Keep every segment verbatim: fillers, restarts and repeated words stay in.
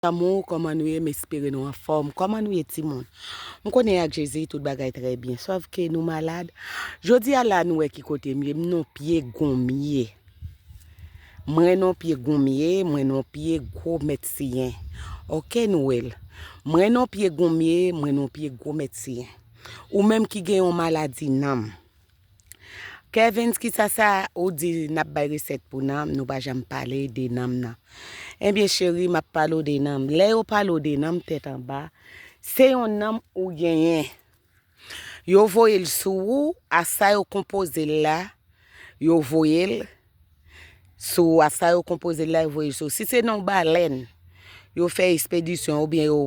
Lanmou, kòman nou ye? M espere nou anfòm. Kòman nou ye, timoun? M konnen ak Jezi, tout bagay trè byen. Sòf ke nou malad. Jodi a la, nou wè ki kote m ye. M nan pye gonmye. Mwen nan pye gonmye, mwen nan pye gwo mèt siyen. Oke, nou wè l. Mwen nan pye gonmye, mwen nan pye gwo mèt siyen. Ou menm ki gen yon maladi nanm. Kevens, kisa sa ou di n ap bay resèt pou nanm, nou pa janm pale de nanm nan. Ebyen, cheri, m ap pale w de nanm. Lè yo pale w de nanm tèt anba, se yon nanm ou genyen. Yo voye l sou ou, a sa yo konpoze l la, yo voye l sou ou, a sa yo konpoze l la, yo voye l sou ou. Si se nan yon balèn, yo fè espedisyon oubyen yo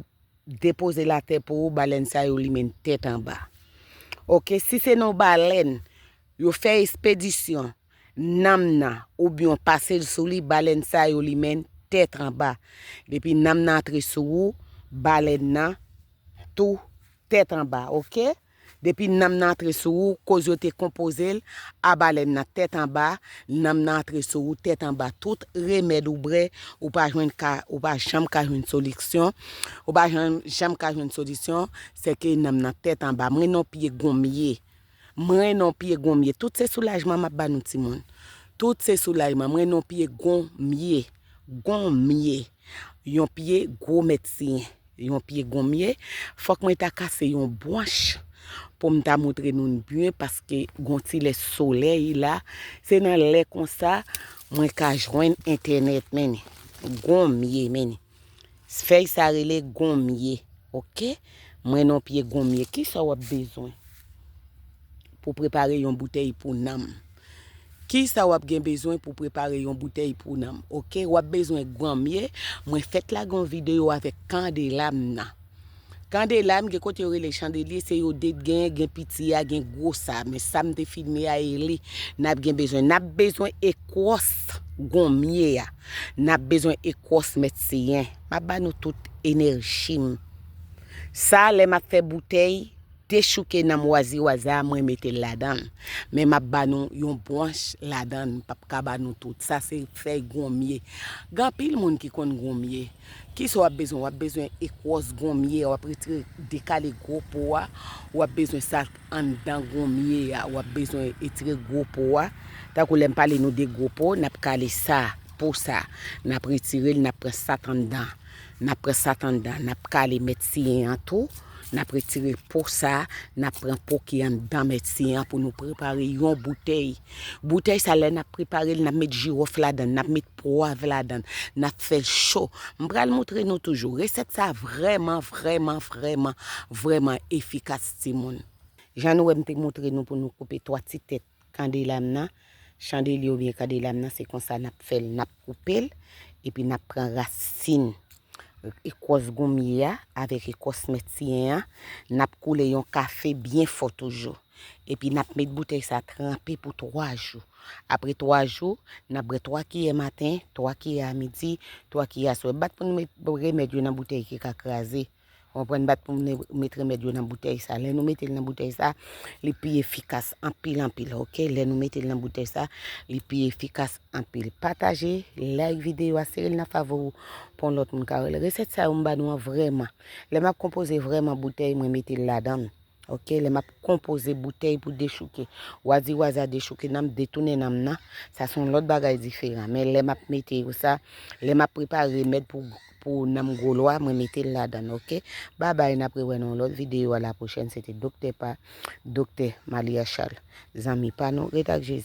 depoze l atè pou ou, balèn sa yo limen tèt anba. Oke, si se nan balèn, yo fè espedisyon, nanm nan, oubyen pase l sou li, balèn sa yo limen tèt anba. Depi nanm nan antre sou ou, balèn nan tou tèt anba, oke? Depi nanm nan antre sou ou, koz yo te konpoze l, a balèn nan tèt anba, nanm nan antre sou ou tèt anba. Tout remèd ou bwè, ou pa jwenn ka, ou pa janm ka jwenn solisyon, ou pa janm, janm ka jwenn solisyon, se ke nanm nan tèt anba. Mwen nan pye gonmye. Mwen nan pye gonmye. Tout se soulajman m ap ba nou, timoun. Tout se soulajman. Mwen nan pye gonmye. Gonmye. Yon pye gwo mèt siyen. Yon pye gonmye. Fòk mwen ta kase yon bwanch pou m ta montre nou l byen, paske gon ti lè solèy la. Se nan lè konsa mwen ka jwenn entènèt, men. Gonmye, men. Fèy sa rele gonmye, oke? Mwen nan pye gonmye. Kisa w ap bezwen pou prepare yon boutèy pou nanm? Kisa w ap gen bezwen pou prepare yon boutèy pou nanm, oke? W ap bezwen gonmye. Mwen fèk lage yon videyo avèk kandela m nan. Kandela m, gen kote yo rele chandelye, se yo de genyen, gen piti a, gen gwo sa. Men sa m te filme a, e li n ap gen bezwen. N ap bezwen ekwòs gonmye a. N ap bezwen ekwòs mèt siyen. M ap ba nou tout enèji m. Sa, lè m ap fè boutèy, dechouke nanm waziwaza a, mwen mete l ladan l. Men m ap ba nou yon bwanch ladan l, m p ap ka ba nou tout. Sa se fèy gonmye. Gen anpil moun ki konn gonmye. Kisa w ap bezwen? W ap bezwen ekwòs gonmye a, w ap retire, dekale gwo po a. W ap bezwen sa k anndan gonmye a, w ap bezwen etire gwo po a. Tankou lè m pale nou de gwo po, n ap kale sa, po sa. N ap retire l, n ap pran sa k anndan. N ap pran sa k anndan, n ap kale mèt siyen an tou. N ap retire po sa, n ap pran po ki anndan mèt siyen an pou nou prepare yon boutèy. Boutèy sa, lè n ap prepare l, n ap met jiwòf ladan l, n ap met pwav ladan l, n ap fè l cho. M pral montre nou toujou. Resèt sa vrèman, vrèman, vrèman, vrèman efikas, timoun. Jan nou wè m te montre nou pou nou koupe twa ti tèt kandela m nan, chandelye oubyen kandela m nan, se konsa n ap fè l, n ap koupe l, epi n ap pran rasin ekwòs gonmye a avèk ekwòs mèt siyen an, n ap koule yon kafe byen fò toujou. Epi n ap met boutèy sa tranpe pou twa jou. Apre twa jou, n ap bwè twa kiyè maten, twa kiyè a midi, twa kiyè aswè. Bat pou nou met remèd yo nan boutèy ki ka kraze. Konprann, bat pou nou met remèd yo nan boutèy sa. Lè nou mete l nan boutèy sa, li pi efikas anpil, anpil, oke? Lè nou mete l nan boutèy sa, li pi efikas anpil. Pataje, like videyo a, sere l nan favori w pou yon lòt moun ka wè l. Resèt sa yo m ba nou an vrèman. Lè m ap konpoze vrèman boutèy, mwen mete l ladan l. Oke, lè m ap konpoze boutèy pou dechouke, waziwaza dechouke nanm, detounen nanm nan, sa se yon lòt bagay diferan. Men lè m ap mete yo sa, lè m ap prepare remèd pou, pou nanm gwo lwa, mwen mete l ladan l, oke? Babay, n ap rewè nan yon lòt videyo, a la pwochèn. Se te doktè pa, doktè Malia Charles. Zanmi pa nou, ret ak Jezi.